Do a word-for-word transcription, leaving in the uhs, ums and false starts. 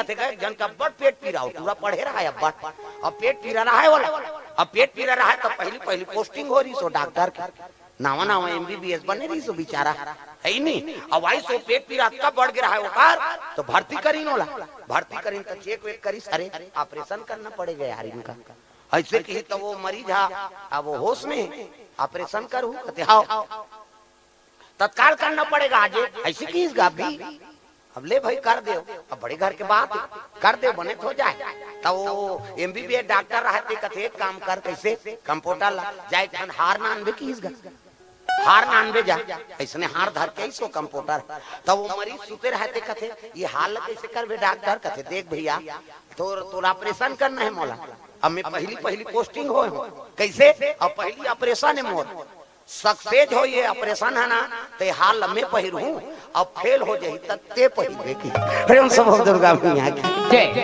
कथे का एक झन के अब्बड़ पेट पीरा हो, पूरा पढ़े रहा है अब्बड़, अब पेट पीरा रहा है वाला, अब पेट पीरा रहा है तो पहली पहली पोस्टिंग हो रही सो डॉक्टर के, नावा नावा एमबीबीएस बने रही सो बेचारा, है ही नहीं। अब आई सो पेट पीरा अतका बढ़ गया है ओकार, तो भर्ती करीन ओला, भर्ती करीन तो चेक वेक करीस, अरे ऑपरेशन करना पड़ेगा यार इनका, ऐसे कही तो वो मरीज हा, अब वो होश में है, ऑपरेशन करू कथे हाव, तत्काल करना पड़ेगा आज, ऐसे कहिस गा भी। अब ले भाई कर दे, अब बड़े घर के बात है, कर दे बने तो हो जाए। तब वो एमबीबीएस डॉक्टर रहते कथे एक काम कर, कैसे कंपाउंडर ला जाए, एक ठन हार नानबे कहिस गा, हार नानबे जा, ऐसने हार धर के इसको कंपाउंडर। तब वो मरीज सुते रहते कथे ये हार ला कैसे करबे डॉक्टर, कथे देख भैया तोर तोर ऑपरेशन करना है मोला, अब मैं पहली पहली पोस्टिंग होए हूँ, कैसे अब पहली ऑपरेशन है मोर, सक्सेस हो ये ऑपरेशन है ना, ते हाल मैं पहिरहूं, अब फेल हो जाही त ते पहिरबे की। प्रेम से बोल दुर्गा मैया की। जय।